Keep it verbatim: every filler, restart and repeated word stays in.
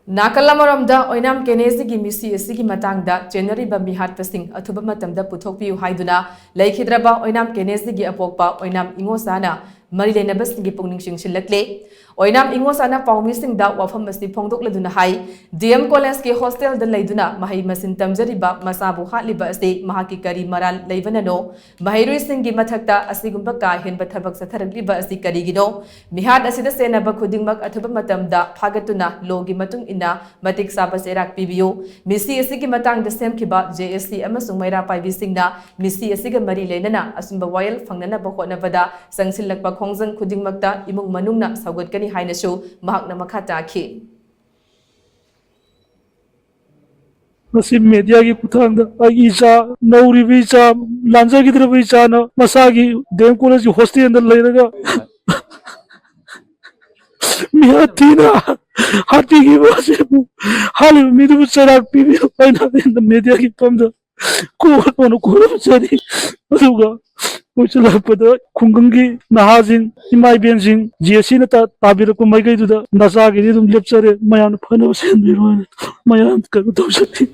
ꯅꯥꯀꯜ ꯑꯃꯔꯣꯝꯗ, ꯑꯣꯏꯅꯥꯝ ꯀꯦꯅꯦꯖꯤꯒꯤ ꯃꯤꯁꯤ ꯑꯁꯤꯒꯤ ꯃꯇꯥꯡꯗ ꯆꯦꯟꯅꯔꯤꯕ ꯃꯤꯍꯥꯠꯄꯁꯤꯡ ꯑꯊꯨꯕ ꯃꯇꯝꯗ ꯄꯨꯊꯣꯛꯄꯤꯌꯨ ꯍꯥꯏꯗꯨꯅ ꯂꯩꯈꯤꯗ꯭ꯔꯕ ꯑꯣꯏꯅꯥꯝ ꯀꯦꯅꯦꯖꯤꯒꯤ ꯑꯄꯣꯛꯄ ꯑꯣꯏꯅꯥꯝ ꯏꯉꯣꯆꯥꯅ ꯃꯔꯤ ꯂꯩꯅꯕꯁꯤꯡꯒꯤ ꯄꯨꯛꯅꯤꯡ ꯆꯤꯡꯁꯤꯜꯂꯛꯂꯦ꯫ ꯑꯣꯏꯅꯥꯝ ꯏꯉꯣꯆꯥꯅ ꯄꯥꯎꯃꯤꯁꯤꯡꯗ ꯋꯥꯐꯝ ꯑꯁꯤ ꯐꯣꯡꯗꯣꯛꯂꯗꯨꯅ ꯍꯥꯏ, ꯗꯤ ꯑꯦꯝ ꯀꯣꯂꯦꯖꯀꯤ ꯍꯣꯁꯇꯦꯜꯗ ꯂꯩꯗꯨꯅ ꯃꯍꯩ ꯃꯁꯤꯡ ꯇꯝꯖꯔꯤꯕ ꯃꯆꯥꯕꯨ ꯍꯥꯠꯂꯤꯕ ꯑꯁꯤ ꯃꯍꯥꯛꯀꯤ ꯀꯔꯤ ꯃꯔꯥꯜ ꯂꯩꯕꯅꯅꯣ? ꯃꯍꯩꯔꯣꯏꯁꯤꯡꯒꯤ ꯃꯊꯛꯇ ꯑꯁꯤꯒꯨꯝꯕ ꯀꯥ ꯍꯦꯟꯕ ꯊꯕꯛ ꯆꯠꯊꯔꯛꯂꯤꯕ ꯑꯁꯤ ꯀꯔꯤꯒꯤꯅꯣ? ꯃꯤꯍꯥꯠ ꯑꯁꯤꯗ ꯆꯦꯟꯅꯕ ꯈꯨꯗꯤꯡꯃꯛ ꯑꯊꯨꯕ ꯃꯇꯝꯗ ꯐꯥꯒꯠꯇꯨꯅ ꯂꯣꯒꯤ ꯃꯇꯨꯡ ꯏꯟꯅ ꯃꯇꯤꯛ ꯆꯥꯕ ꯆꯩꯔꯥꯛ ꯄꯤꯕꯤꯌꯨ꯫ ꯃꯤꯁꯤ ꯑꯁꯤꯒꯤ ꯃꯇꯥꯡꯗ ꯁꯦꯝꯈꯤꯕ ꯖꯦ ꯑꯦꯁ ꯁꯤ ꯑꯃꯁꯨꯡ ꯃꯩꯔꯥ ꯄꯥꯏꯕꯤꯁꯤꯡꯅ ꯃꯤꯁꯤ ꯑꯁꯤꯒ ꯃꯔꯤ ꯂꯩꯅꯅ ꯑꯆꯨꯝꯕ ꯋꯥꯌꯦꯜ ꯐꯪꯅꯅꯕ ꯍꯣꯠꯅꯕꯗ ꯆꯪꯁꯤꯜꯂꯛꯄ ꯈꯣꯡꯖꯪ ꯈꯨꯗꯤꯡꯃꯛꯇ ꯏꯃꯨꯡ ꯃꯅꯨꯡꯅ ꯁꯧꯒꯠꯀꯅꯤ ꯍꯥꯏꯅꯁꯨ ꯃꯍꯥꯛꯅ ꯃꯈꯥ ꯇꯥꯈꯤ꯫ ꯃꯁꯤ ꯃꯦꯗꯤꯌꯥꯒꯤ ꯈꯨꯠꯊꯥꯡꯗ ꯑꯩꯒꯤ ꯏꯆꯥ, ꯅꯧꯔꯤꯕ ꯏꯆꯥ, ꯂꯥꯟꯖꯈꯤꯗ꯭ꯔꯕ ꯏꯆꯥꯅ ꯃꯁꯥꯒꯤ ꯗꯤ ꯑꯦꯝ ꯀꯣꯂꯦꯖꯀꯤ ꯍꯣꯁꯇꯦꯜꯗ ꯂꯩꯔꯒ ꯃꯤꯍꯥꯠ ꯊꯤꯅ ꯍꯥꯠꯄꯤꯈꯤꯕ ꯑꯁꯤꯕꯨ ꯍꯥꯠꯂꯤꯕ ꯃꯤꯗꯨꯕꯨ ꯆꯩꯔꯥꯛ ꯄꯤꯕꯤꯌꯨ ꯍꯥꯏꯅ ꯑꯩꯅ ꯃꯦꯗꯤꯌꯥꯒꯤ ꯃꯐꯝꯗ ꯀꯣꯛ ꯀꯣꯟꯅ ꯈꯨꯔꯨꯝꯖꯔꯤ꯫ ꯑꯗꯨꯒ ꯃꯣꯏꯁꯤꯜꯂꯛꯄꯗ ꯈꯨꯡꯒꯪꯒꯤ ꯅꯍꯥꯁꯤꯡ, ꯏꯃꯥ ꯏꯕꯦꯟꯁꯤꯡ, ꯖꯦ ꯑꯦꯁ ꯁꯤꯅ ꯇꯥꯕꯤꯔꯛꯄ ꯃꯥꯏꯀꯩꯗꯨꯗ ꯅꯆꯥꯒꯤꯗꯤ ꯑꯗꯨꯝ ꯂꯦꯞꯆꯔꯦ, ꯃꯌꯥꯝꯅ ꯐꯅꯕ ꯁꯦꯝꯕꯤꯔꯣ ꯍꯥꯏꯅ ꯃꯌꯥꯝ ꯀꯩꯅꯣ ꯇꯧꯖꯔꯤ꯫